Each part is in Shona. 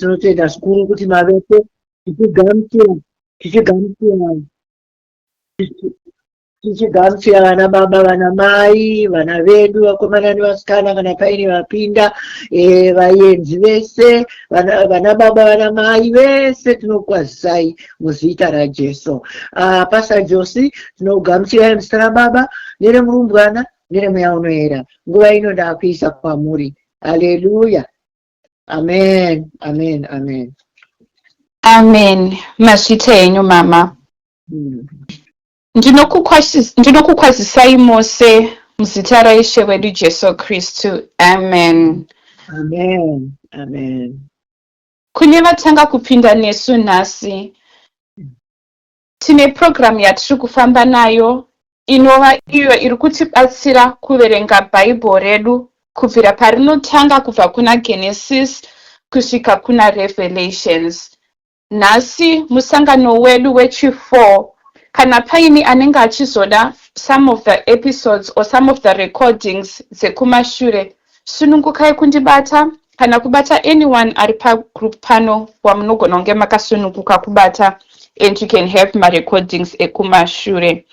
Tinotenda zvikuru kuti mavepo tichigamuchira tichigamuchira tichigamuchira vana baba, vana mai, vana vedu vakomana nevasikana, kana paine vapinda, vaenzi vese, vana baba, vana mai vese, tinokwazisai muzita raJesu. Pastor Josi, tinogamuchirai muzita raBaba neremurumbwana nereMweya Unoera. Nguva ino ndakuisa kwamuri. Haleluya, amen, amen, amen. Amen. Mazvita henyu, mama. Ndinokukwazisai mose muzita raIshe wedu Jesu Kristu. Amen. Amen, amen. Kune vatanga kupinda nesu nhasi, tine purogiramu yatiri kufamba nayo, inova iyo iri kutibatsira kuverenga Bhaibheri redu kubvira parinotanga, kubva kuna Genesis kusvika kuna Revelations. Nhasi musangano wedu wechi4. Kana paine anenge achizoda some of the episodes or some of the recordings dzekumashure, sunungukai kundibata kana kubata anyone ari pagroup pano wamunogona kunge makasununguka kubata, and you can have marecordings ekumashure.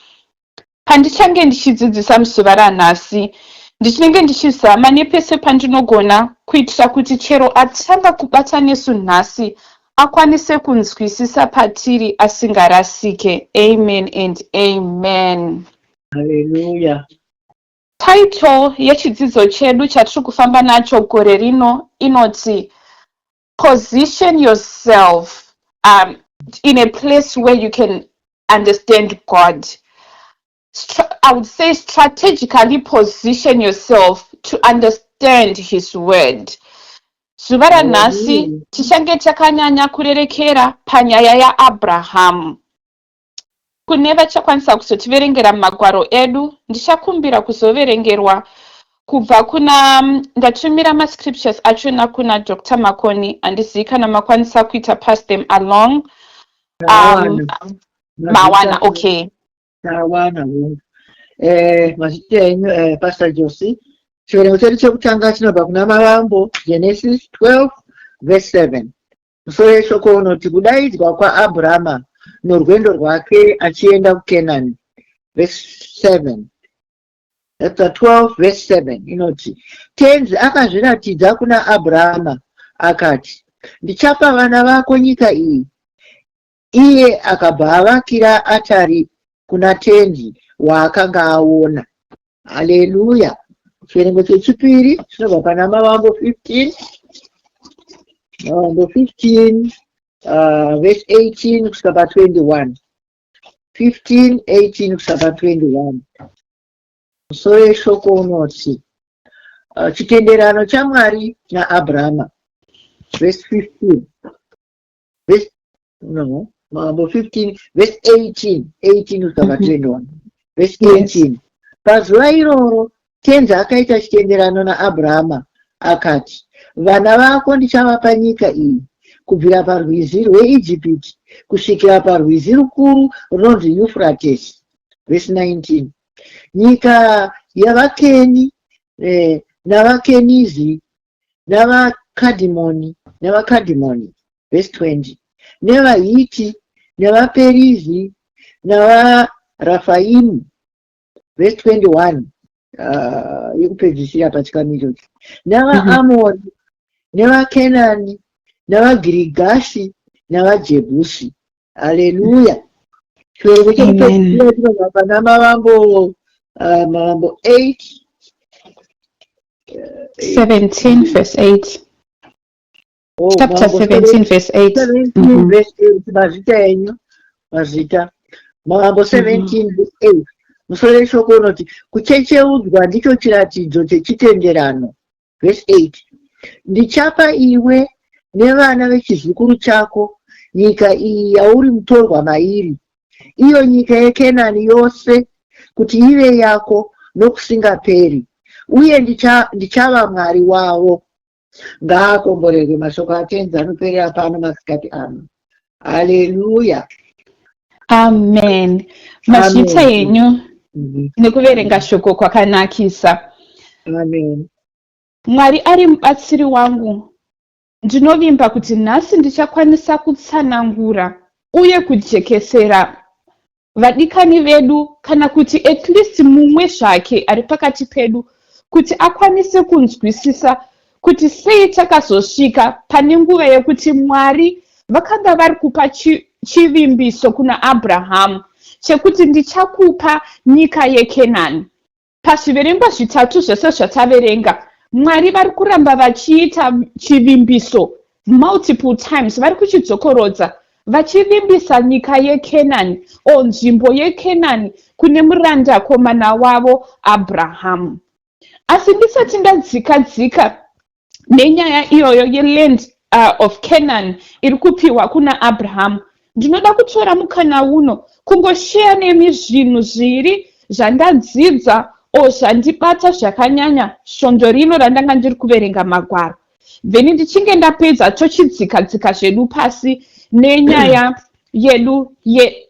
Pandichange ndichidzidzisa muzuva ranhasi, ndichinenge ndichizama nepese pandinogona kuitira kuti chero atanga kubata nesu nhasi akwanise kunzwisisa patiri asingarasike. Amen and amen. Haleluya. Title yechidzidzo chedu chatiri kufamba nacho gore rino inoti "Position Yourself in a Place Where You Can Understand God". I would say strategically position yourself to understand His word. Zuva ranhasi tichange takanyanya kurerekera panyaya yaAbrahamu. Kune vachakwanisa kuzotiverengera mumagwaro edu, ndichakumbira kuzoverengerwa kubva kuna, ndatumira mascriptures achona kuna Dr Makoni. Handizivi kana makwanisa kuita pass them along. Mawana, okay. Tawana, hongu. Mazita enyu, Pastor Josi. Chiverengo chedu chekutanga chinobva kuna Mavambo, Genesis 12 verse 7. Musoro weshoko unoti "Kudaidzwa kwaAbhurama norwendo rwake achienda kuKenani". Verse 7, chapter 12 verse 7 inoti, "Tenzi akazviratidza kuna Abhurama akati, 'Ndichapa vana vako nyika iyi.' Iye akabva avakira atari kuna Tenzi waakanga aona." Haleluya. Chiverengo chechipiri chinobva pana Mavambo 15, Mavambo 15 verse 18 kusvika pa21. 15 18 kusvika pa21. Musoro weshoko unoti "Chitenderano chaMwari naAbhurama". Verse 15, verse, no, Mavambo 15 verse 18, 18 kusvika pa21, verse 18. "Pazuva iroro Tenzi akaita chitenderano naAbhurama akati, 'Vana vako ndichavapa nyika iyi, kubvira parwizi rweIjipiti kusvikira parwizi rukuru runonzi Yufratesi." Verse 19. "Nyika yavaKeni, navaKenizi, navaKadhimoni, navaKadhimoni." Verse 20. "NevaHiti, nevaPerizi, navaRafaimu." Verse 21, yekupedzisira pachikamu ichocho. "NavaAmori, nevaKenani, navaGirigashi, navaJebhusi." Haleluya. Chiverengo chekupedzisira chinobva pana Mavambo, Mavambo 8 17 verse 8. Oh, Chapter Mavambo 17 verse 8. 17 verse 8. Mazita enyu, mazita. Mavambo 17 verse 8. Musoro weshoko unoti "Kuchecheudzwa ndicho chiratidzo chechitenderano". Verse 8. "Ndichapa iwe nevana vechizukuru chako nyika iyi yauri mutorwa mairi, iyo nyika yeKenani yose, kuti ive yako nokusingaperi, uye ndichava Mwari wavo." Ngaakomborerwe mashoko aTenzi anoperera pano masikati ano. Haleluya. Amen. Mazvita Amen. henyu nekuverenga shoko kwakanakisa. Amen. Mwari ari mubatsiri wangu. Ndinovimba kuti nhasi ndichakwanisa kutsanangura uye kujekesera vadikani vedu, kana kuti at least mumwe zvake ari pakati pedu, kuti akwanise kunzwisisa kuti sei takazosvika pane nguva yekuti Mwari vakanga vari kupa chivimbiso kuna Abrahamu chekuti ndichakupa nyika yeKenani. Pazviverengwa zvitatu zvese zvataverenga, Mwari vari kuramba vachiita chivimbiso multiple times, vari kuchidzokorodza vachivimbisa nyika yeKenani or nzvimbo yeKenani kune murandakomana wavo Abrahamu. Asi ndisati ndadzika dzika nenyaya iyoyo yeland of Canaan iri kupiwa kuna Abrahamu, ndinoda kutora mukana uno kungosheya nemi zvinhu zviri zvandadzidza o zvandibata zvakanyanya svondo rino randanga ndiri kuverenga magwaro. Then ndichinge ndapedza, tochidzika dzika zvedu pasi nenyaya yedu ye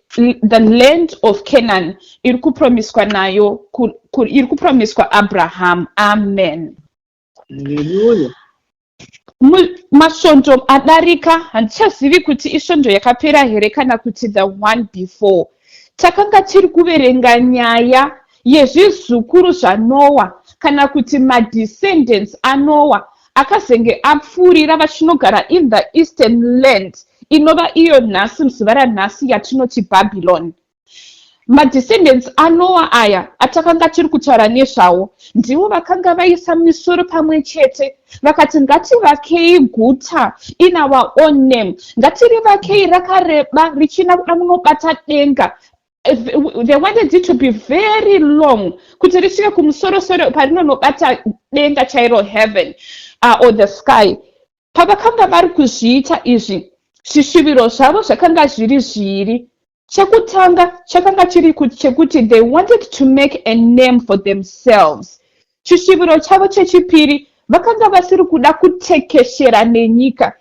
the land of Canaan iri kupromiswa nayo iri kupromiswa Abraham. Amen. Haleluya. Masvondo adarika, handichazivi kuti isvondo yakapera here kana kuti the one before, takanga tiri kuverenga nyaya yezvizukuru zvaNoa, kana kuti madescendants aNoa akazenge apfuurira vachinogara in the eastern land, inova iyo nhasi, muzuva ranhasi, yatinoti Babylon. Madescendants aNoa aya atakanga tiri kutaura nezvawo ndivo vakanga vaisa misoro pamwe chete, vakati, "Ngativakei guta in our own name, ngatirivakei rakareba richina kuda munobata denga." They wanted it to be very long kuti risvike kumusorosoro parinonobata denga chairo, heaven or the sky. Pavakanga vari kuzviita izvi, zvishuviro zvavo zvakanga zviri zviri. Chekutanga chakanga chiri chekuti they wanted to make a name for themselves. Chishuviro chavo chechipiri, vakanga vasiri kuda kutekeshera nenyika.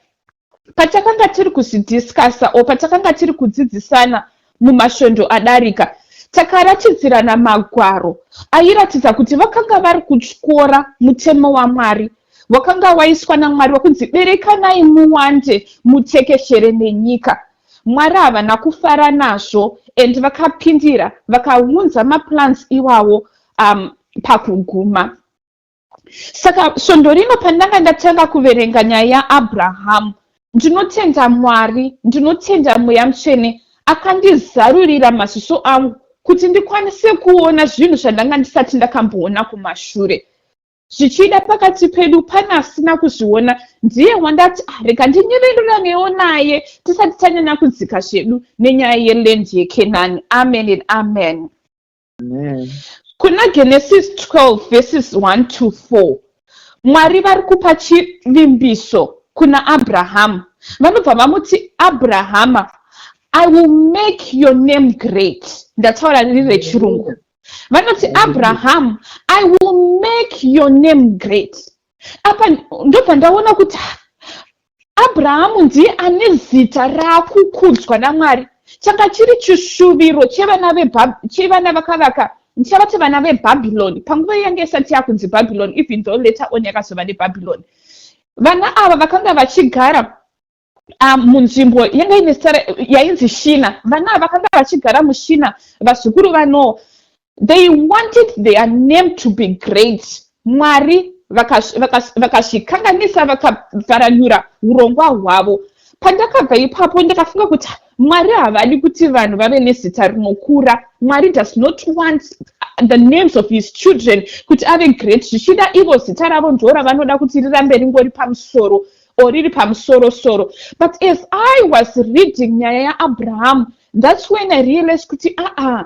Patakanga tiri kuzvidiscussa o patakanga tiri kudzidzisana mumasvondo adarika, takaratidzirana magwaro airatidza kuti vakanga vari kutyora mutemo waMwari wakanga waiswa naMwari wakunzi, "Berekanai muwande, mutekeshere nenyika." Mwari havana kufara nazvo and vakapindira, vakaunza maplans iwawo pakuguma. Saka svondo rino pandanga ndatanga kuverenga nyaya yaAbrahamu, ndinotenda Mwari, ndinotenda Mweya Mutsvene akandizarurira maziso angu kuti ndikwanise kuona zvinhu zvandanga ndisati ndakamboona kumashure. Zvichida pakati pedu pane asina kuzviona, ndiye wandati, "Ah, rega ndinyevereranewo naye tisati tanyanya kudzika zvedu nenyaya yeland yeKenani." Amen and amen. Amen. Kuna Genesis 12 verses 1 to 4, Mwari vari kupa chivimbiso kuna Abrahamu. Vanobva vamuti, "Abrahama, I will make your name great." Ndataura riri rechirungu. Vanoti, "Abraham, I will make your name great." Apa ndobva ndaona kuti Abrahamu ndiye ane zita raakukudzwa naMwari. Changa chiri chishuviro chevana vakavaka, ndichavati vana veBhabhironi, panguva yange isati yakunzi Bhabhironi, even though later on yakazova neBhabhironi. Vana ava vakanga vachigara munzvimbo yanga ine zita yainzi Shina. Vana ava vakanga vachigara muShina, vazukuru vaNoa. They wanted their name to be great. Mwari vakazvikanganisa, vakavharanyura urongwa hwavo. Pandakabva ipapo ndakafunga kuti Mwari havadi kuti vanhu vave nezita rinokura. Mwari does not want the names of his children kuti ave great. Zvichida ivo zita ravo ndo ravanoda kuti rirambe ringori pamusoro or riri pamusorosoro. But as I was reading nyaya yaAbrahamu, that's when I realized kuti aa,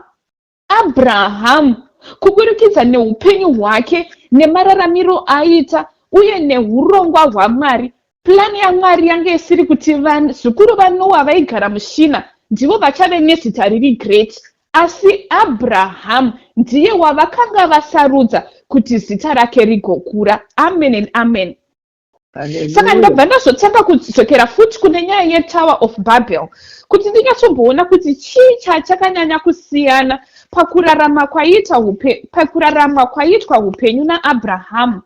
Abrahamu, kuburikidza neupenyu hwake nemararamiro aiita uye neurongwa hwaMwari, plan yaMwari yange isiri kuti vazukuru vaNoa vaigara muShina ndivo vachave nezita riri great, asi Abrahamu ndiye wavakanga vasarudza kuti zita rake rigokura. Amen and amen. Saka ndabva ndazotanga kudzokera futi kune nyaya yeTower of Babel kuti ndinyatsomboona kuti chii chachakanyanya kusiyana pakurarama kwaiitwa upenyu naAbrahamu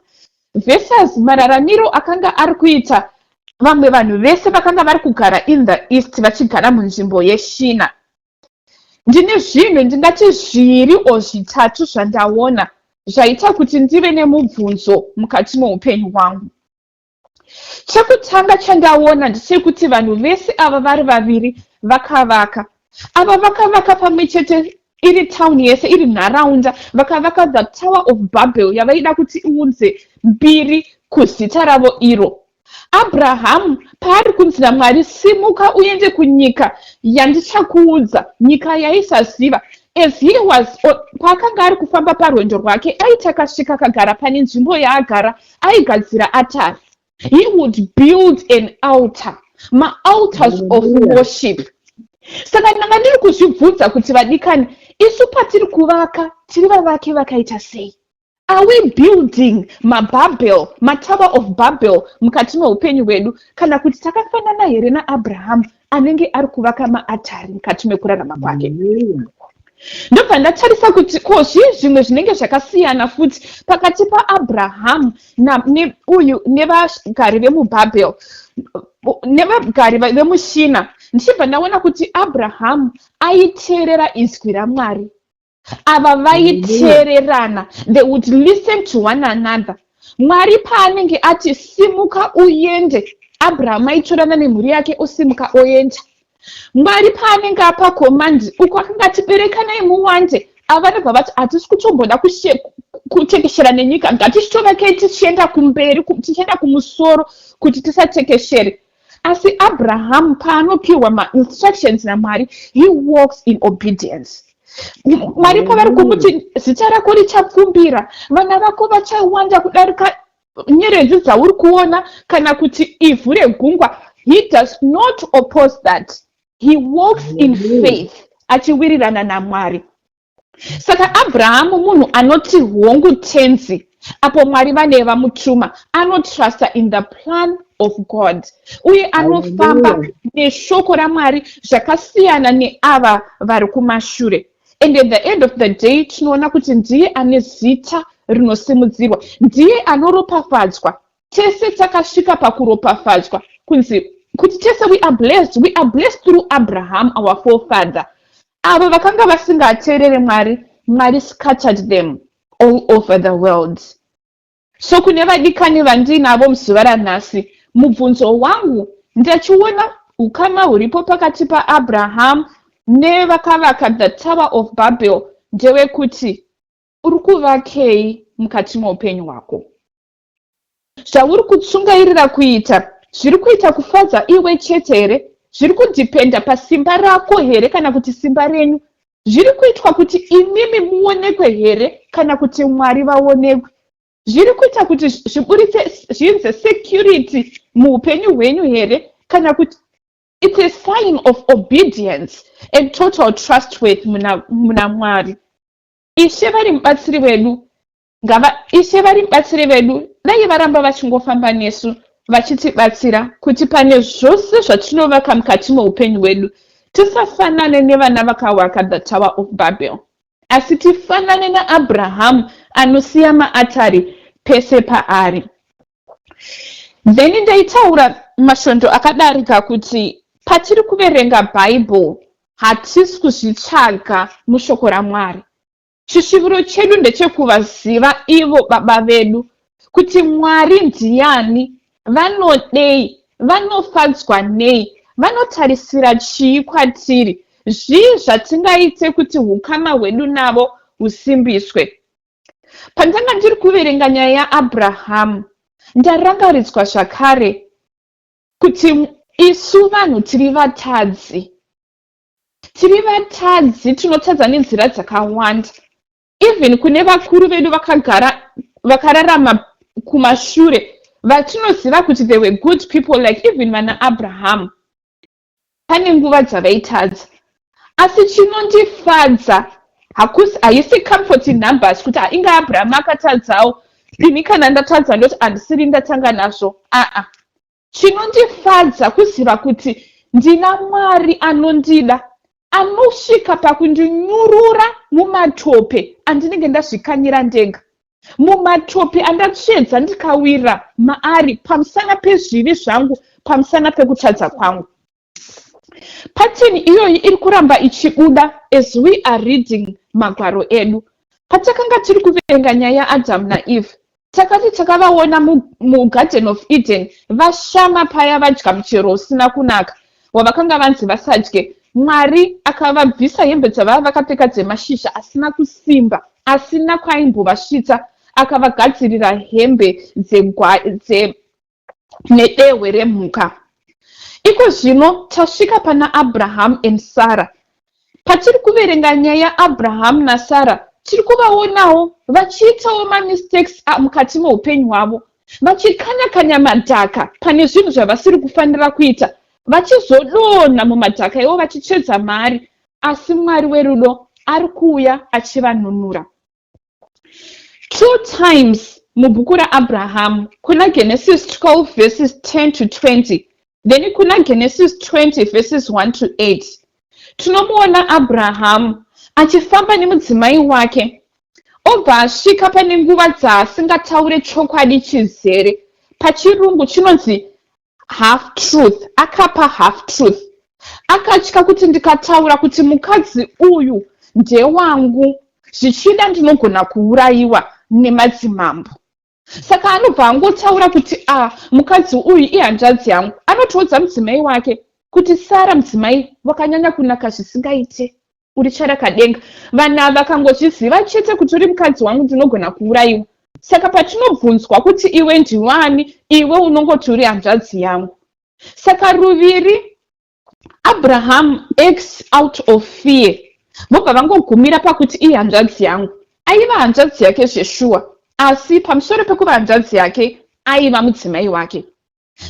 versus mararamiro akanga ari kuita. Vamwe vanhu vese vakanga vari kugara in the east, vachigara munzvimbo yeShina. Ndine zvinhu ndingati zviviri o zvitatu zvandaona zvaita kuti ndive nemubvunzo mukati meupenyu hwangu. Chekutanga chandaona ndechekuti vanhu vese ava vari vaviri vakavaka. Ava vakavaka pamwe chete, iri tauni yese, iri nharaunda. Vakavaka the Tower of Babel yavaida kuti iunze mbiri kuzita ravo iro. Abrahamu paari kunzi naMwari, "Simuka uende kunyika yandichakuudza," nyika yaisaziva. As he was, paakanga ari kufamba parwendo rwake, aiti akasvika akagara pane nzvimbo yaagara, aigadzira atari. He would build an altar, maaltars of worship. Saka ndanga ndiri kuzvibvunza kuti, vadikani, isu patiri kuvaka, tiri vavaki vakaita sei? Are we building maBabel, maTower of Babel mukati meupenyu hwedu, kana kuti takafanana here naAbrahamu anenge ari kuvaka maatari mukati mekurarama kwake? Ndobva ndatarisa kuti ko zvii zvimwe zvinenge zvakasiyana futi pakati paAbrahamu uyu nevagari vemuBabel, nevagari vemuShina. Ndichibva ndaona kuti Abrahamu aiteerera izwi raMwari. Ava vaiteererana, they would listen to one another. Mwari paanenge ati, "Simuka uende," Abrahamu aitorana nemhuri yake, osimuka oenda. Mwari paanenge apa command uko, akanga ati, "Berekanai muwande," ava vanobva vati, "Hatisi kutomboda kutekeshera nenyika, ngatichitovakei tichienda kumberi, tichienda kumusoro kuti tisatekeshere." Asi Abrahamu paanopiwa mainstructions naMwari, he walks in obedience. Mwari pavari kumuti, "Zita rako richapfumbira, vana vako vachawanda kudarika nyeredzi dzauri kuona kana kuti ivhu regungwa," he does not oppose that. He walks in faith, achiwirirana naMwari. Saka Abrahamu munhu anoti, "Hongu Tenzi," apo Mwari vanee vamutuma. Anotrusta in the plan of God uye anofamba neshoko raMwari, zvakasiyana neava vari kumashure. And at the end of the day, tinoona kuti ndiye ane zita rinosimudzirwa, ndiye anoropafadzwa. Tese takasvika pakuropafadzwa kunzi kuti tese we are blessed, we are blessed through Abraham, our forefather. Avo vakanga vasingateerere Mwari, Mwari scattered them all over the world. So kune vadikani vandinavo muzuva ranhasi, mubvunzo wangu, ndachiona ukama huripo pakati paAbraham nevakavaka the Tower of Babel, ndewekuti uri kuvakei mukati meupenyu hwako? Zvauri kutsungairira kuita, zviri kuita kufadza iwe chete here? Zviri kudhipenda pasimba rako here kana kuti simba renyu? Zviri kuitwa kuti imimi muonekwe here kana kuti Mwari vaonekwe? Zviri kuita kuti zviburitse, zvinze security muupenyu hwenyu here, kana kuti it's a sign of obedience and total trust with muna Mwari? Ishe vari mubatsiri wedu. Ngava Ishe vari mubatsiri vedu, dai varamba vachingofamba nesu vachitibatsira kuti pane zvose zvatinovaka mukati meupenyu hwedu, tisafanane nevana vakavaka the Tower of Babel, asi tifanane naAbrahamu anosiya maatari pese paari. Then ndaitaura masvondo akadarika kuti patiri kuverenga Bhaibheri, hatisi kuzvitsvaga mushoko raMwari. Chisviviro chedu ndechekuvaziva ivo Baba vedu, kuti Mwari ndiani, vanodei, vanofadzwa nei, vanotarisira chii kwatiri, zvii zvatingaite kuti ukama hwedu navo husimbiswe. Pandanga ndiri kuverenga nyaya yaAbrahamu, ndarangaridzwa zvakare kuti isu vanhu tiri vatadzi, tiri vatadzi, tinotadza nenzira dzakawanda. Even kune vakuru vedu vakagara, vakararama kumashure, vatinoziva kuti they were good people, like even vana Abrahamu, pane nguva dzavaitadza. Asi chinondifadza hakusi, haisi comfort in numbers kuti inga Abrahamu akatadzawo, ini kana ndatadza ndoti handisiri ndatanga nazvo. Aa, chinondifadza kuziva kuti ndina Mwari anondida, anosvika pakundinyurura mumatope andinenge ndazvikanyira ndega, mumatope andatsvedza ndikawira maari pamusana pezvivi zvangu. Pamusana pekutadza kwangu. Pattern iyoyi iri kuramba ichibuda as we are reading magwaro edu. Patakanga tiri kuverenga nyaya yaAdam naEve, takati takavaona muGarden of Eden vashama paya vadya muchero usina kunaka wavakanga vanzi vasadye. Mwari akavabvisa hembe dzavava vakapfeka dzemashizha asina kusimba, asina kwaimbovasvitsa, akavagadzirira hembe nedehwe remhuka. Iko zvino tasvika pana Abraham and Sarah. Patiri kuverenga nyaya yaAbraham naSarah, tiri kuvaonawo vachiitawo mamistakes mukati meupenyu hwavo, vachikanya-kanya madhaka pane zvinhu zvavasiri kufanira kuita, vachizodonha mumadhaka ivo vachitsvedza mari, asi Mwari werudo ari kuuya achivanunura. Two times mubhuku raAbraham, kuna Genesis 12 verses 10 to 20, then kuna Genesis 20 verses 1 to 8, tinomuona Abrahamu achifamba nemudzimai wake, obva asvika pane nguva dzaasingataure chokwadi chizere. Pachirungu chinonzi half truth. Akapa half truth. Akatya kuti ndikataura kuti mukadzi uyu ndewangu, zvichida ndinogona kuurayiwa nemadzimambo. Saka anobva angotaura kuti a, mukadzi uyu ihanzvadzi yangu. Anotoudza mudzimai wake kuti, "Sara mudzimai wakanyanya kunaka zvisingaite, uri charakadenga. Vanhu ava vakangozviziva chete kuti uri mukadzi wangu, ndinogona kuurayiwa. Saka patinobvunzwa kuti iwe ndiwani, iwe unongoti uri hanzvadzi yangu." Saka ruviri Abraham acts out of fear, vobva vangogumira pakuti ihanzvadzi yangu. Aiva hanzvadzi yake zveshuwa, asi pamusoro pekuva hanzvadzi yake, aiva mudzimai wake.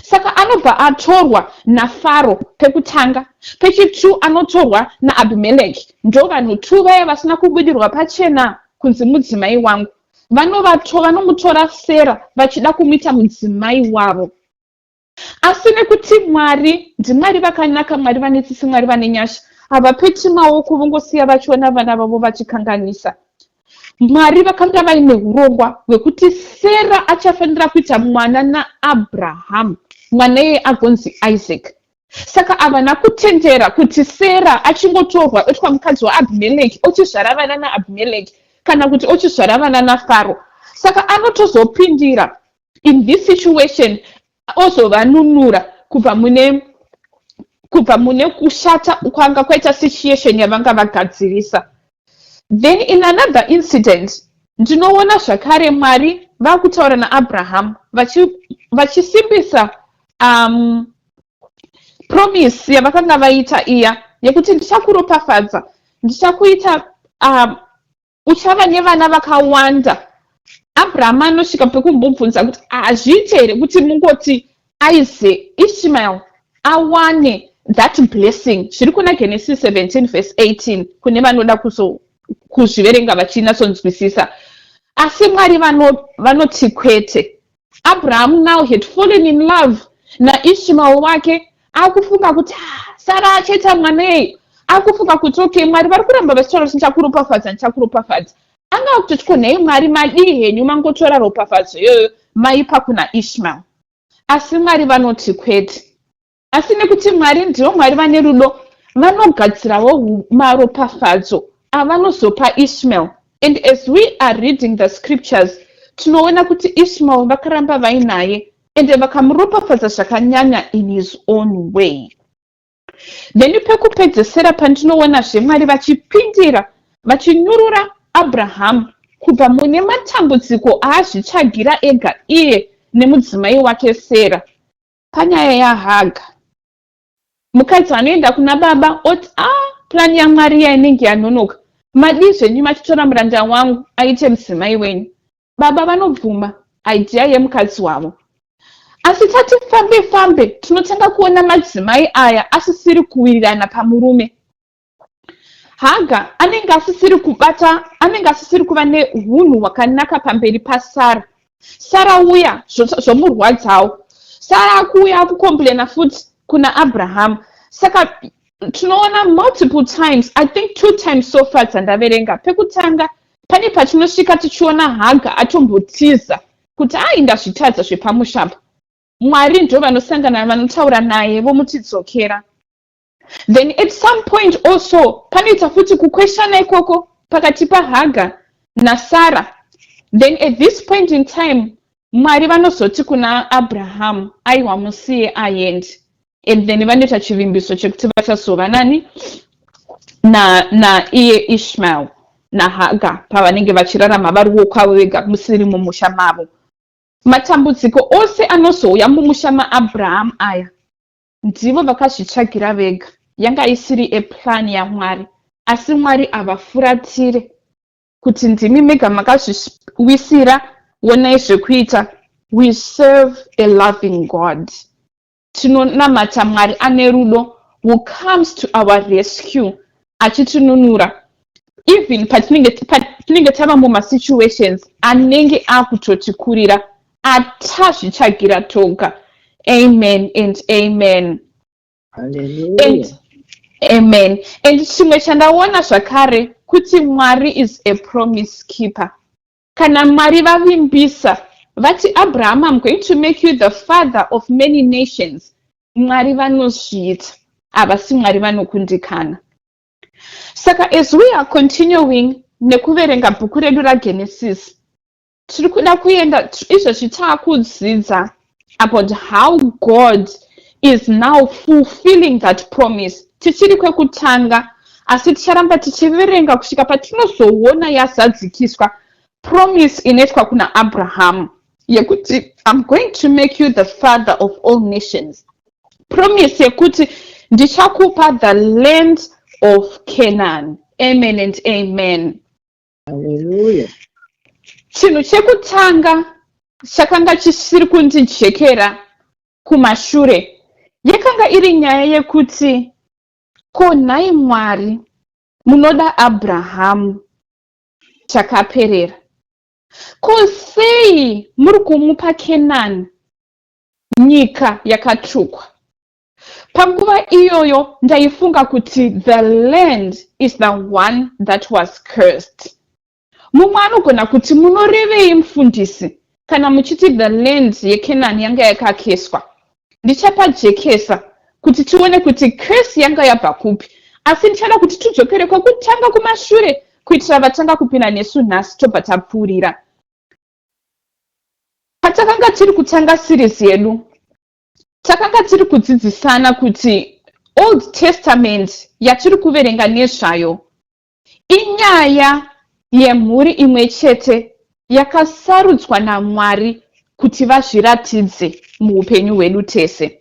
Saka anobva atorwa naFaro pekutanga. Pechi2 anotorwa naAbhimeleki. Ndo vanhu two vaya vasina kubudirwa pachena kunzi mudzimai wangu. Vanomutora Sera vachida kumuita mudzimai wavo, asi nekuti Mwari ndiMwari vakanaka, Mwari vane tsitsi, Mwari vane nyasha, havapeti maoko vongosiya vachiona vana vavo vachikanganisa. Mwari vakanga vaine urongwa hwekuti Sera achafanira kuita mwana naAbrahamu, mwana iyeye agonzi Isaac. Saka havana kutendera kuti Sera achingotorwa oitwa mukadzi waAbhimeleki, ochizvara vana naAbhimeleki, kana kuti ochizvara vana naFaro. Saka anotozopindira in this situation, ozovanunura kubva mune kushata kwanga kwaita situation yavanga vagadzirisa. Then in another incident, ndinoona zvakare Mwari vakutaura naAbrahamu vachisimbisa promise yavakanga vaita iya yekuti ndichakuropafadza, ndichakuita uchava nevana vakawanda. Abrahamu anosvika pekumbobvunza kuti hazviite here kuti mungoti Isaac, Ishmael awane that blessing? Zviri kuna Genesis 17 verse 18, kune vanoda kuzviverenga vachinyatsonzwisisa. Asi Mwari vanoti kwete. Abraham now had fallen in love naIshmael wake, akufunga kuti, "Ah, Sara achaita mwana ei." Akufunga kuti, okay, Mwari vari kuramba vachitaura kuti ndichakuropafadza, ndichakuropafadza. Anga kutoti, ko nhai Mwari, madii henyu mangotora ropafadzo iyoyo maipa kuna Ishmael? Asi Mwari vanoti kwete. Asi nekuti Mwari ndivo Mwari vane rudo, vanogadzirawo maropafadzo avanozopa Ishmael. And as we are reading the scriptures, tinoona kuti Ishmael vakaramba vainaye ende vakamuropafadza zvakanyanya in his own way. Then pekupedzesera pandinoonazve Mwari vachipindira, vachinyurura Abrahamu kubva mune matambudziko aazvitsvagira ega iye nemudzimai wake Sera, panyaya yaHaga. Mukadzi anoenda kuna baba oti, "A, ah, plan yaMwari yainenge yanonoka. Madii zvenyu machitora muranda wangu aite mudzimai wenyu?" Baba vanobvuma idea yemukadzi wavo, asi tati fambe fambe tinotanga kuona madzimai aya asisiri kuwirirana pamurume. Haga anenge asisiri kubata, anenge asisiri kuva neunhu hwakanaka pamberi paSara. Sara uya zvomurwadzawo. Sara akuuya akucomplaina futi kuna Abrahamu. Saka tinoona multiple times, I think two times so far dzandaverenga. Pekutanga pane patinosvika tichiona Haga atombotiza kuti, "Ai, ndazvitadza zvepamushapa." Mwari ndo vanosangana, vanotaura naye, vomutidzokera. Then at some point also panoita futi kukweshana ikoko pakati paHaga naSara. Then at this point in time Mwari vanozoti kuna Abrahamu, "Aiwa, musiye aende." And then vanoita chivimbiso chekuti vachazova nani? Naiye Ishmael naHaga, pavanenge vachirarama variwo kwavo vega, musiri mumusha mavo. Matambudziko ose anozouya mumusha maAbrahamu aya ndivo vakazvitsvagira vega, yanga isiri eplan yaMwari. Asi Mwari havafuratire kuti ndimi mega makazviwisira, onai zvekuita. We serve a loving God. Tinonamata Mwari ane rudo, who comes to our rescue, achitinunura even patinenge tava mumasituations anenge akutotikurira atazvitsvagira toga. Amen and amen. And amen. And chimwe chandaona zvakare kuti Mwari is a promise keeper. Kana Mwari vavimbisa, vati, "Abraham, I'm going to make you the father of many nations," Mwari vanozviita, havasi Mwari vanokundikana. Saka as we are continuing nekuverenga bhuku redu raGenesis, tiri kuda kuenda izvezvi, taakudzidza about how God is now fulfilling that promise. Tichiri kwekutanga, asi ticharamba tichiverenga kusvika patinozoona yazadzikiswa promise inoitwa kuna Abrahamu yekuti, "I'm going to make you the father of all nations," promise yekuti ndichakupa the land of Canaan. Amen and amen. Hallelujah. Chinhu chekutanga chakanga chisiri kundijekera kumashure yakanga iri nyaya yekuti, ko nhai Mwari, munoda Abrahamu chakaperera, ko sei muri kumupa Kenani, nyika yakatukwa? Panguva iyoyo ndaifunga kuti the land is the one that was cursed. Mumwe anogona kuti, "Munorevei, mufundisi, kana muchiti the land yeKenani yanga yakacurswa?" Ndichapajekesa kuti tione kuti curse yanga yabva kupi, asi ndichada kuti tidzokere kwekutanga kumashure kuitira vatanga kupinda nesu nhasi, tobva tapfuurira. Patakanga tiri kutanga series yedu, takanga tiri kudzidzisana kuti Old Testament yatiri kuverenga nezvayo inyaya yemhuri imwe chete yakasarudzwa naMwari kuti vazviratidze muupenyu hwedu tese.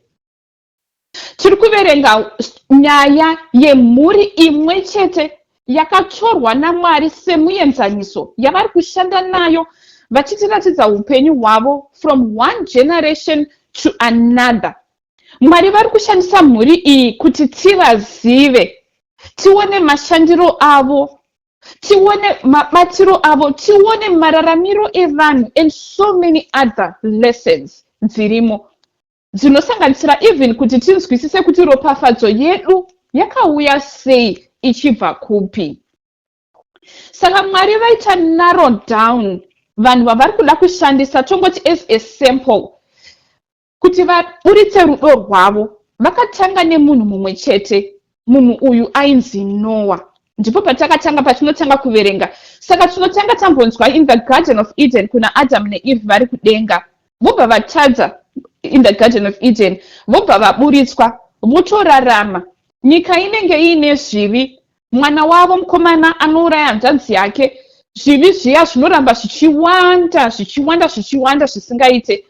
Tiri kuverenga nyaya yemhuri imwe chete yakatorwa naMwari semuenzaniso yavari kushanda nayo, vachitiratidza upenyu hwavo from one generation to another. Mwari vari kushandisa mhuri iyi kuti tivazive, tione mashandiro avo, tione mabatiro avo, tione mararamiro evanhu and so many other lessons dzirimo, dzinosanganisira even kuti tinzwisise kuti ropafadzo yedu yakauya sei, ichibva kupi. Saka Mwari vaita narrow down vanhu vavari kuda kushandisa, tongoti as a sample, kuti vaburitse rudo rwavo. Vakatanga nemunhu mumwe chete. Munhu uyu ainzi Noa. Ndipo patakatanga, patinotanga kuverenga. Saka tinotanga tambonzwa in the Garden of Eden kuna Adamu naEve vari kudenga, vobva vatadza in the Garden of Eden, vobva vaburitswa, votorarama. Nyika inenge iine zvivi. Mwana wavo mukomana anouraya hanzvadzi yake. Zvivi zviya zvinoramba zvichiwanda, zvichiwanda, zvichiwanda zvisingaite.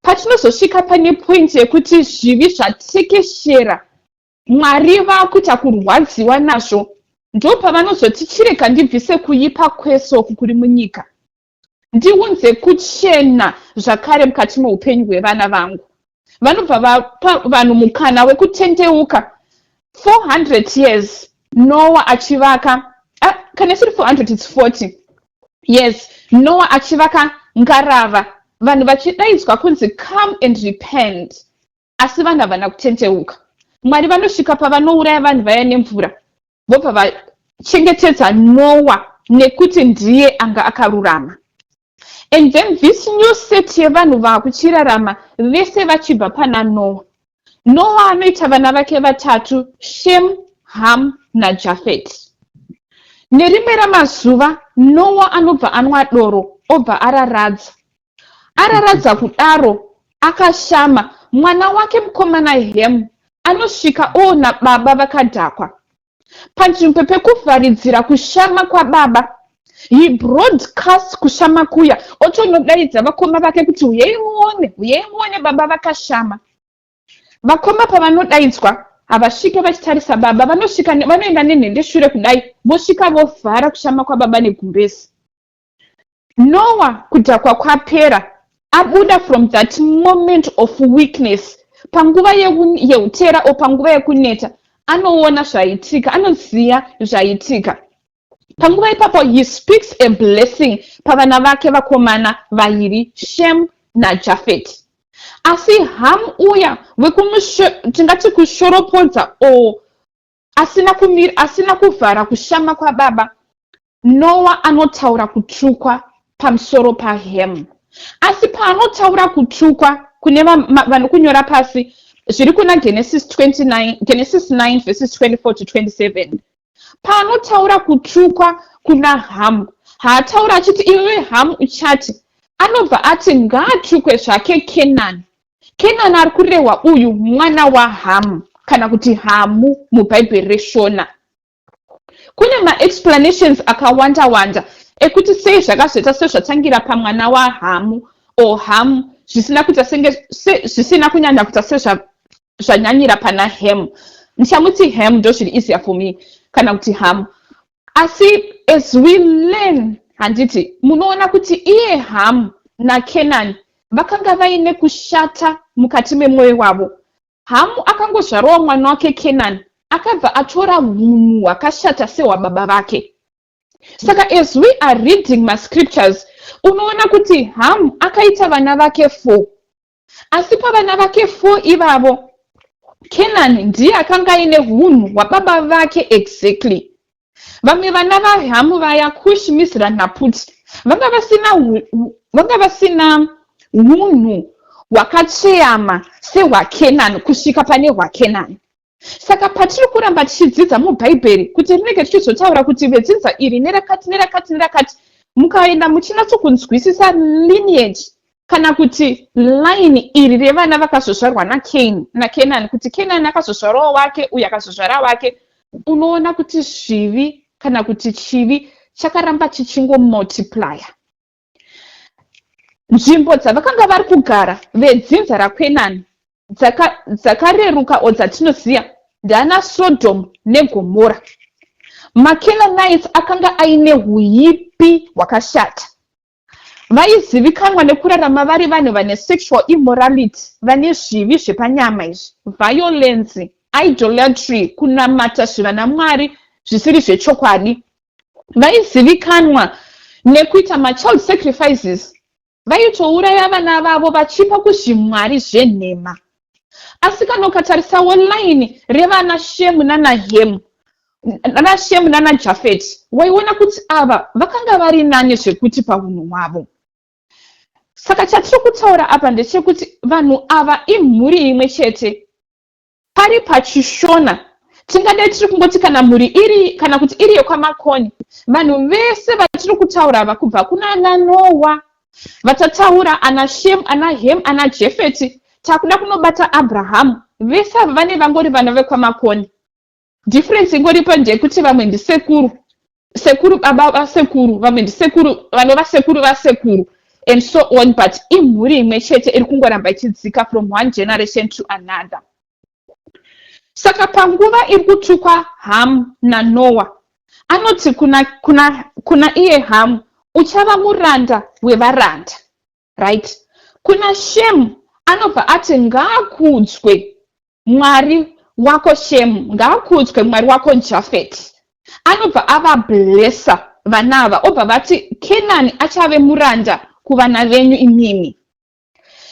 Patinozosvika pane point yekuti zvivi zvatekeshera, Mwari vakuita kurwadziwa nazvo, ndo pavanozoti, "Chirega ndibvise kuipa kwese uku kuri munyika, ndiunze kuchena zvakare mukati meupenyu hwevana vangu." Vanobva vapa vanhu mukana wekutendeuka. 400 years Noah achivaka, ah, kana isiri 400, it's 40 years Noah achivaka ngarava, vanhu vachidaidzwa kunzi, "Come and repent," asi vanhu havana kutendeuka. Mwari vanosvika pavanouraya vanhu vaya nemvura, vobva vachengetedza Noa nekuti ndiye anga akarurama. And then this new set yevanhu vaakuchirarama vese vachibva pana Noah. Noah anoita vana vake vatatu, Shem, Ham naJafet. Nerimwe ramazuva Noah anobva anwa doro, obva araradza. Araradza kudaro, akashama, mwana wake mukomana Hem anosvika oona baba vakadhakwa. Panzvimbo pekuvharidzira kushama kwababa, he broadcast kushama kuya, otonodaidza vakoma vake kuti, "Uyai muone, uyai muone, baba vakashama." Vakoma pavanodaidzwa, havasvike vachitarisa baba. Vanosvika, vanoenda nenhendeshure kudai, vosvika vovhara kushama kwababa negumbezi. Noah, kudhakwa kwapera, abuda from that moment of weakness, panguva yeutera o panguva yekuneta, anoona zvaitika, anoziva zvaitika. Panguva ipapo he speaks a blessing pavana vake vakomana vairi, Shem naJafet. Asi Ham uya tingati kushoropodza o asina kumira, asina kuvhara kushama kwababa, Noah anotaura kutukwa pamusoro paHem. Asi paanotaura kutukwa, kune vanokunyora pasi, zviri kuna Genesis 29, Genesis 9 verses 24 to 27. Paanotaura kutukwa kuna Hamu, haataura achiti, "Iwe Hamu uchati." Anobva ati, "Ngaatukwe zvake Kenani." Kenani ari kurehwa uyu mwana waHamu, kana kuti Hamu mubhaibheri reShona. Kune maexplanations akawanda wanda ekuti sei zvakazoita sezvatangira pamwana waHamu o Hamu, zvisina kuita senge zvisina kunyanya kuita sezvanyanyira pana Hem. Ndichamuti Hem, ndo zviri easier for me, kana kuti Hamu. Asi as we learn, handiti munoona kuti iye Hamu naKenani vakanga vaine kushata mukati memwoyo wavo? Hamu akangozvarawo mwana wake Kenani, akabva atora unhu hwakashata sehwababa vake. Saka as we are reading mascriptures, unoona kuti Hamu akaita vana vake four, asi pavana vake four ivavo, Kenani ndiye akanga aine unhu hwababa vake exactly. Vamwe vana vaHamu vaya, Kush, Misra naPuti, vanga vasina unhu hwakatsveyama sehwaKenani kusvika pane hwaKenani. Saka patiri kuramba tichidzidza mubhaibheri, kuti rinenge tichizotaura kuti vedzinza iri nerakati, nerakati, nerakati, mukaenda muchinatsokunzwisisa lineage kana kuti line iri revana vakazozvarwa naKenani, kuti Kenani akazozvarawo wake, uyu akazozvara wake, unoona kuti zvivi kana kuti chivi chakaramba chichingomultiplya. Nzvimbo dzavakanga vari kugara vedzinza raKenani dzakareruka o dzatinoziva ndaana Sodom neGomora. MaCanaanites akanga aine uipi hwakashata. Vaizivikanwa nekurarama vari vanhu vane sexual immorality, vane zvivi zvepanyama izvi, violence, idolatry, kunamata zvivanamwari zvisiri zvechokwadi. Vaizivikanwa nekuita machild sacrifices. Vaitouraya vana vavo vachipa kuzvimwari zvenhema. Asi kana ukatarisawo line revana Shemu nanaHemu, nanaShemu nanaJafeti, waiona kuti ava vakanga vari nani zvekuti paunhu hwavo. Saka chatiri kutaura apa ndechekuti vanhu ava imhuri imwe chete. Pari pachiShona tingadai tiri kungoti kana mhuri iri, kana kuti iri yekwaMakoni, vanhu vese vatiri kutaura ava, kubva kuna ana Noa vatataura, ana Shem, ana Hem, ana Jefeti, takuda kunobata Abrahamu, vese ava vane vangori vana vekwaMakoni. Difference ingoripo ndeyekuti vamwe ndisekuru, sekuru baba vasekuru, vamwe ndisekuru vanova sekuru vasekuru, and so on, but imhuri imwe chete iri kungoramba ichidzika from one generation to another. Saka panguva iri kutukwa Hamu naNoa, anoti kuna iye Hamu, "Uchava muranda wevaranda," right? Kuna Shemu anobva ati, "Ngaakudzwe Mwari wako Shemu, ngaakudzwe Mwari wako Jafeti." Anobva avablessa vana ava, obva vati, "Kenani achave muranda kuvana venyu imimi."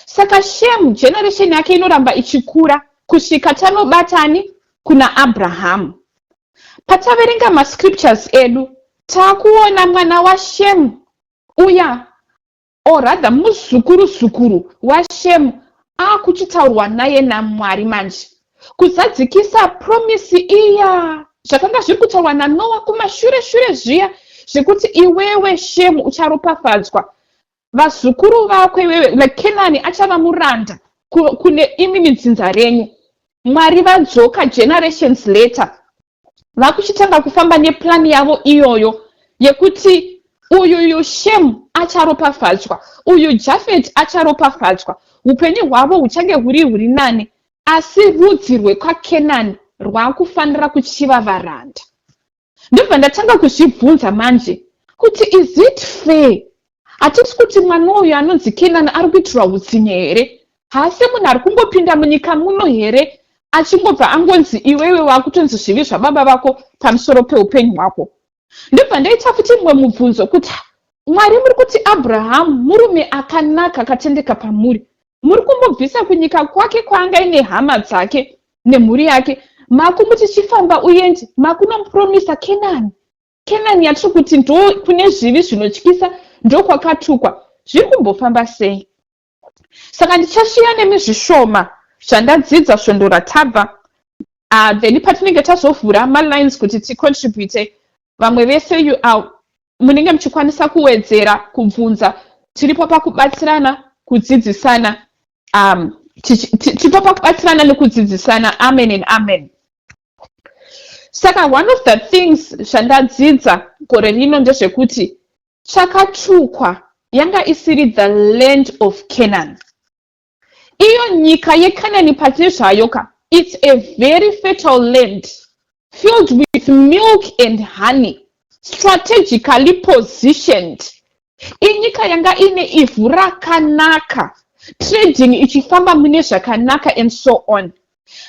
Saka Shemu, generation yake inoramba ichikura kusvika tanobatani kuna Abrahamu. Pataverenga mascriptures edu, taakuona mwana waShemu uya. Or rather, muzukuru zukuru waShemu akuchitaurwa naye naMwari manje kuzadzikisa promise iya zvakanga zviri kutaurwa naNoa kumashure shure zviya, zvekuti iwewe Shemu ucharopafadzwa, vazukuru vako iwewe, like Kenani achava muranda kune imi midzinza renyu. Mwari vadzoka generations later, vakuchitanga kufamba neplani yavo iyoyo yekuti uyuyu Shemu acharopafadzwa, uyu Jafet acharopafadzwa, upenyu hwavo huchange huri nani, asi rudzi rwekwaKenani rwakufanira kuchiva varanda. Ndobva ndatanga kuzvibvunza manje kuti, is it fair? Hatisi kuti mwana uyu anonzi Kenani ari kuitirwa utsinye here? Haasi munhu ari kungopinda munyika muno here, achingobva angonzi iwewe wakutonzi zvivi zvababa vako pamusoro peupenyu hwako? Ndobva ndaita futi mumwe mubvunzo kuti, Mwari, muri kuti Abrahamu murume akanaka, akatendeka pamuri. Muri kumbobvisa kunyika kwake kwaanga ine hama dzake nemhuri yake, makumuti chifamba uende, makunomupromisa Kenani. Kenani yatiri kuti ndo kune zvivi zvinotyisa, ndokwakatukwa. Zviri kumbofamba sei? Saka ndichashiya nemi zvishoma zvandadzidza svondo ratabva. Then patinenge tazovhura malines kuti ticontribute, vamwe vese you are munenge muchikwanisa kuwedzera, kubvunza. Tiripo pakubatsirana, kudzidzisana. Tiripo pakubatsirana nekudzidzisana. Amen and amen. Saka one of the things zvandadzidza gore rino ndezvekuti chakatukwa yanga isiri the land of Canaan. Iyo nyika yeCanaan pachezvayo ka, it's a very fertile land filled with milk and honey, strategically positioned. Inyika yanga ine ivhu rakanaka, trading ichifamba mune zvakanaka and so on.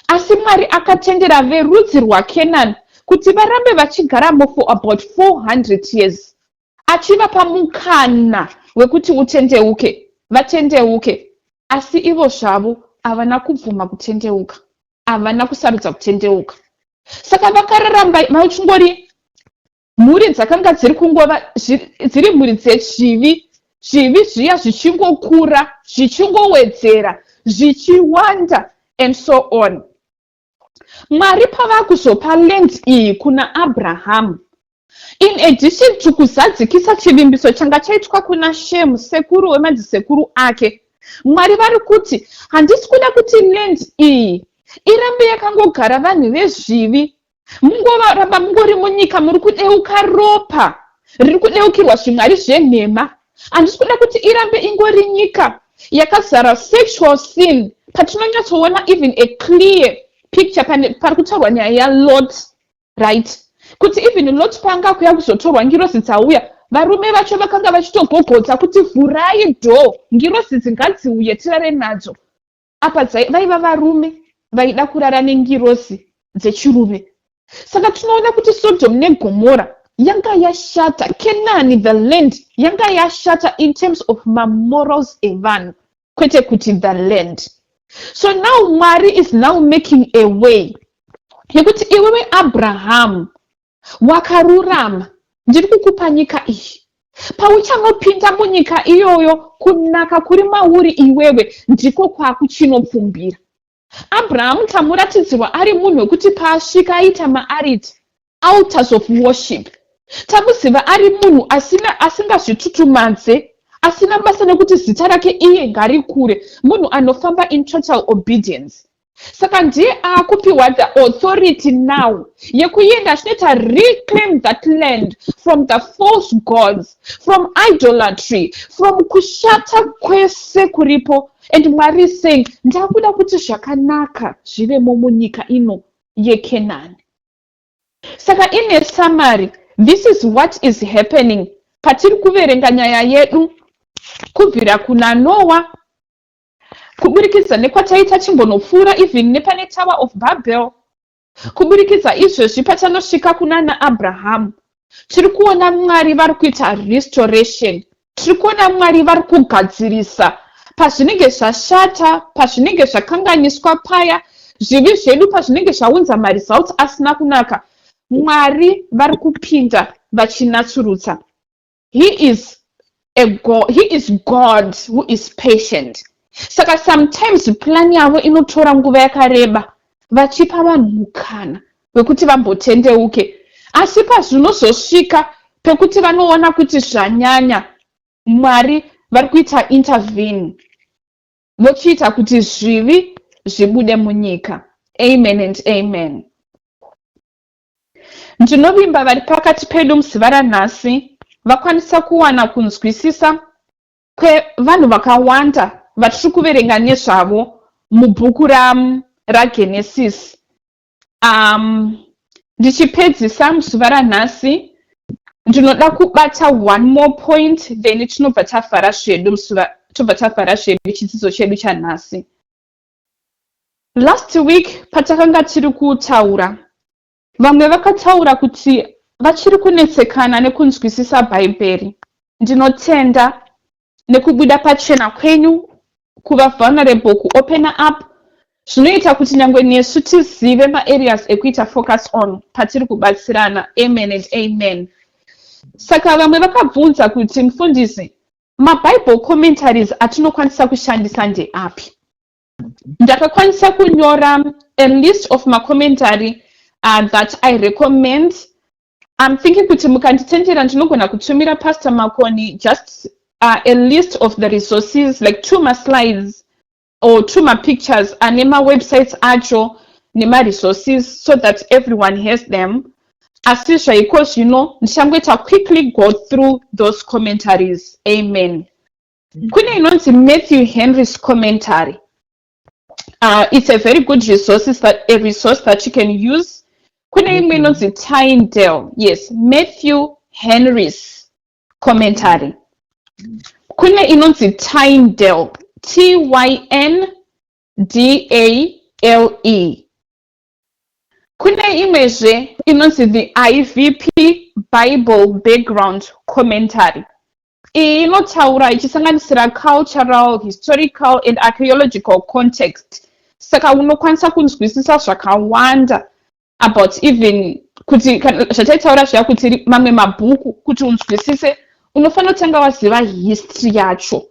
Asi Mwari akatendera verudzi rwaKenani kuti varambe vachigaramo for about 400 years, achivapa mukana wekuti utendeuke, vatendeuke. Asi ivo zvavo havana kubvuma kutendeuka, havana kusarudza kutendeuka. Saka vakararamba vachingori mhuri dzakanga dziri kungova dziri mhuri dzezvivi, zvivi zviya zvichingokura, zvichingowedzera, zvichiwanda and so on. Mwari pavakuzopa land iyi kuna Abrahamu, in addition to kuzadzikisa chivimbiso changa chaitwa kuna Shemu, sekuru wemadzisekuru ake, Mwari vari kuti, handisi kuda kuti land iyi irambe yakangogara vanhu vezvivi, mungoramba mungori munyika muri kudeuka ropa riri kudeukirwa zvimwari zvenhema. Handisi kuda kuti irambe ingori nyika yakazara sexual sin. Patinonyatsoona even a clear picture pari kutaurwa nyaya yaLot, right, kuti even Lot panga kuya kuzotorwa, ngirozi dzauya, varume vacho vakanga vachitogogodza kuti, "Vhurai door, ngirozi dzingadziuye tirare nadzo." Apa vaiva varume vaida kurara nengirozi dzechirume. Saka tinoona kuti Sodom neGomora yanga yashata. Kenani, the land, yanga yashata in terms of mamorals evanhu, kwete kuti the land. So now Mwari is now making a way yekuti iwewe Abrahamu wakarurama, ndiri kukupa nyika iyi. Pauchanopinda munyika iyoyo, kunaka kuri mauri iwewe ndiko kwakuchinopfumbira. Abrahamu tamuratidzirwa ari munhu wekuti paasvika aita maaltar, altars of worship. Tamuziva ari munhu asina, asingazvitutumadze, asina basa nekuti zita rake iye ngarikure, munhu anofamba in total obedience. Saka ndiye aakupiwa the authority now yekuenda achinoita reclaim that land from the false gods, from idolatry, from kushata kwese kuripo. And Mwari is saying, ndakuda kuti zvakanaka zvivemo munyika ino yeKenani. Saka in a summary, this is what is happening patiri kuverenga nyaya yedu kubvira kuna Noa, kuburikidza nekwataita chimbonopfuura even nepane Tower of Babel, kuburikidza izvezvi patanosvika kuna naAbrahamu. Tiri kuona Mwari vari kuita restoration. Tiri kuona Mwari vari kugadzirisa pazvinenge zvashata, pazvinenge zvakanganiswa paya, zvivi zvedu pazvinenge zvaunza maresults asina kunaka. Mwari vari kupinda vachinatsurutsa. He is a God, he is God who is patient. Saka sometimes plan yavo inotora nguva yakareba, vachipa vanhu mukana wekuti vambotendeuke. Asi pazvinozosvika pekuti vanoona kuti zvanyanya, Mwari vari kuita intervene, vochiita kuti zvivi zvibude munyika. Amen and amen. Ndinovimba vari pakati pedu muzuva ranhasi vakwanisa kuwana kunzwisisa kwevanhu vakawanda vatiri kuverenga nezvavo mubhuku raGenesis. Ndichipedzisa muzuva ranhasi, ndinoda kubata one more point, then tinobva tavhara zvedu, tobva tavhara zvedu chidzidzo chedu chanhasi. Last week patakanga tiri kutaura, vamwe vakataura kuti vachiri kunetsekana nekunzwisisa Bhaibheri. Ndinotenda nekubuda pachena kwenyu, kuva vulnerable, kuopena up. Zvinoita kuti nyange nesu tizive maareas ekuita focus on patiri kubatsirana. Amen and amen. Saka vamwe vakabvunza kuti, "Mufundisi, maBible commentaries atinokwanisa kushandisa ndeapi?" Ndakakwanisa kunyora a list of macommentary that I recommend. I'm thinking kuti mukanditendera, ndinogona kutumira Pastor Makoni just a list of the resources, like two maslides or two mapictures ane mawebsites acho nemaresources, so that everyone has them. Asi zvaiko zvino ndichangoita quickly go through those commentaries. Amen. Kune inonzi Matthew Henry's commentary. It's a very good resource that, a resource that you can use. Kune imwe inonzi Tyndale. Yes, Matthew Henry's commentary. Kune inonzi Tyndale, T Y N D A L E. Kune imwezve inonzi the IVP Bible Background Commentary. Iyi inotaura ichisanganisira cultural, historical and archaeological context, saka unokwanisa kunzwisisa zvakawanda about even kuti zvataitaura zviya, kuti mamwe mabhuku kuti unzwisise unofanira kutanga waziva history yacho,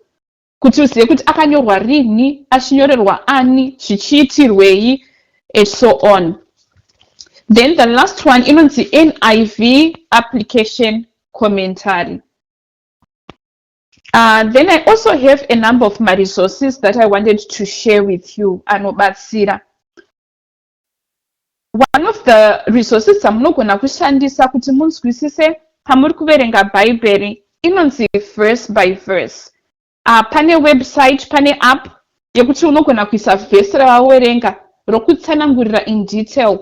kuti uzive kuti akanyorwa rini, achinyorerwa ani, zvichiitirwei and so on. Then the last one inonzi NIV Application Commentary. Then I also have a number of my resources that I wanted to share with you anobatsira. One of the resources dzamunogona kushandisa kuti munzwisise pamuri kuverenga Bhaibheri inonzi Verse by Verse. Pane website, pane app yekuti unogona kuisa vhesi ravawerenga, rokutsanangurira in detail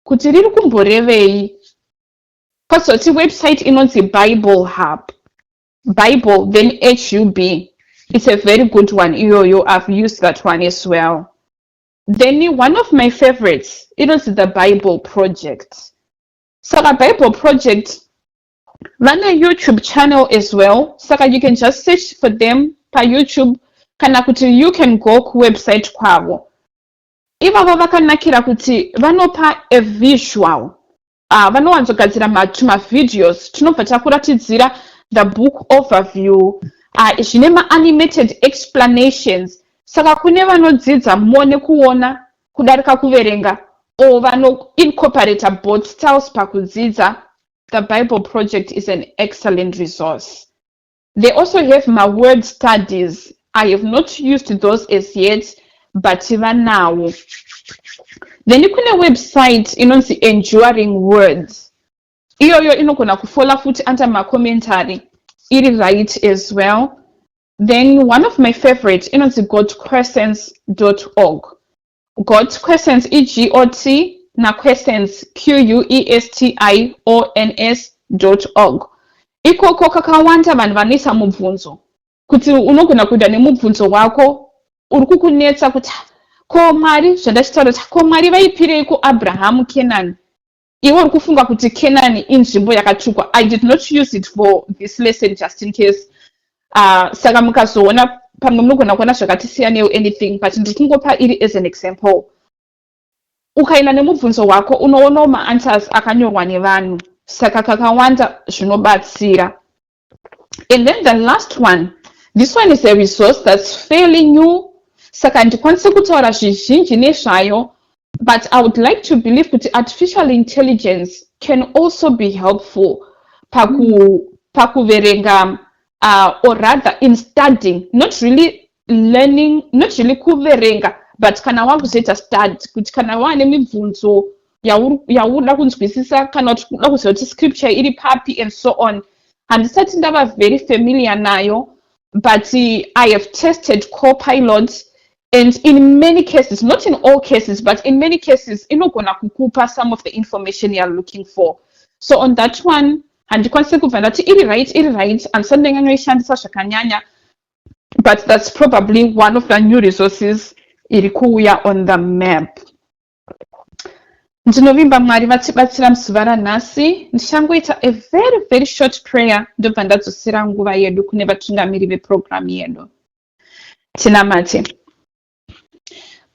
kuti riri kumborevei. Kwazoti website inonzi Bible Hub, Bible then HUB. It's a very good one iyoyo. I've used that one as well. Then one of my favorites inonzi The Bible Project. Saka Bible Project vane YouTube channel as well, saka you can just search for them paYouTube, kana kuti you can go kuwebsite kwavo. Ivavo vakanakira kuti vanopa a visual. Vanowanzogadzira tumavideos tinobva takuratidzira the book overview, zvine maanimated explanations. Saka kune vanodzidza more nekuona kudarika kuverenga, or vanoincorporata both styles pakudzidza, The Bible Project is an excellent resource. They also have maword studies. I have not used those as yet, but vanawo. Then kune website inonzi Enduring Words. Iyoyo inogona kufalla futi under macommentary, iri right as well. Then one of my favorite inonzi gotquestions.org. Got Questions, e-G-O-T naquestions, Q-U-E-S-T-I-O-N-S .org. Ikoko kakawanda vanhu vanoisa mubvunzo, kuti unogona kuenda nemubvunzo wako uri kukunetsa kuti, "Ko Mwari," zvandachitaura kuti, "ko Mwari vaipirei kuAbrahamu Kenani?" Iwe uri kufunga kuti Kenani inzvimbo yakatukwa. I did not use it for this lesson, just in case. Saka mukazoona pamwe munogona kuona zvakati siyanewo anything, but ndiri kungopa iri as an example. Ukaenda nemubvunzo wako, unoonawo maanswers akanyorwa nevanhu, saka kakawanda zvinobatsira. And then the last one, this one is a resource that's fairly new, saka handikwanisi kutaura zvizhinji nezvayo, but I would like to believe kuti artificial intelligence can also be helpful pakuverenga, or rather in studying, not really learning, not really kuverenga, but kana wakuzoita study, kuti kana waane mibvunzo yauda kunzwisisa kana kuti kuda kuziva kuti scripture iri papi and so on. Handisati ndava very familiar nayo, but I have tested Copilot, and in many cases, not in all cases, but in many cases, inogona kukupa some of the information you are looking for. So on that one, handikwanisi kubva ndati iri right, iri right. Handisati ndanyanyoishandisa zvakanyanya, but that's probably one of the new resources iri kuuya on the map. Ndinovimba Mwari vatibatsira muzuva ranhasi. Ndichangoita a very, very short prayer, ndobva ndadzosera nguva yedu kune vatungamiri vepurogiramu yedu. Tinamate.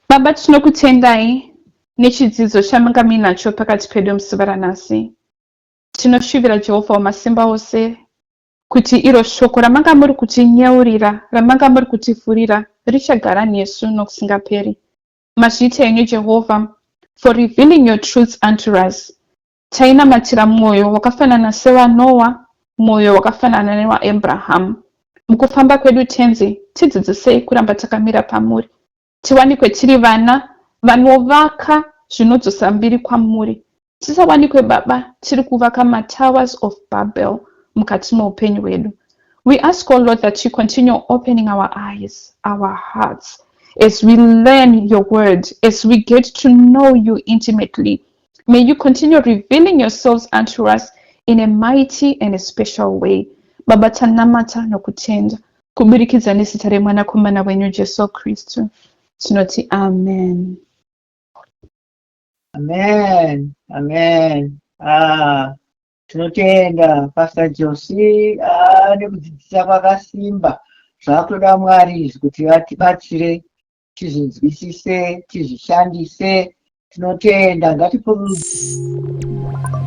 Baba, tinokutendai nechidzidzo chamanga muinacho pakati pedu muzuva ranhasi. Tinoshuvira, Jehovha wamasimba ose, kuti iro shoko ramanga muri kutinyeurira, ramanga muri kutivhurira, richagara nesu nokusingaperi. Mazviita henyu, Jehovha, for revealing your truths unto us. Tainamatira mwoyo wakafanana sewaNoa, mwoyo wakafanana newaAbrahamu. Mukufamba kwedu, Tenzi, tidzidzisei kuramba takamira pamuri, tiwanikwe tiri vana vanovaka zvinodzosa mbiri kwamuri. Tisawanikwe, Baba, tiri kuvaka matowers of Babel mukati meupenyu hwedu. We ask, O Lord, that you continue opening our eyes, our hearts, as we learn your word, as we get to know you intimately. May you continue revealing yourselves unto us in a mighty and a special way. Baba, tanamata nokutenda kuburikidza nezita remwanakomana wenyu Jesu Kristu, tinoti amen. Amen, amen. Ah, tinotenda Pastor Josi, ah, nekudzidzisa kwakasimba. Zvakutoda Mwari izvi kuti vatibatsire tizvinzwisise, tizvishandise. Tinotenda, ngatipuruzire.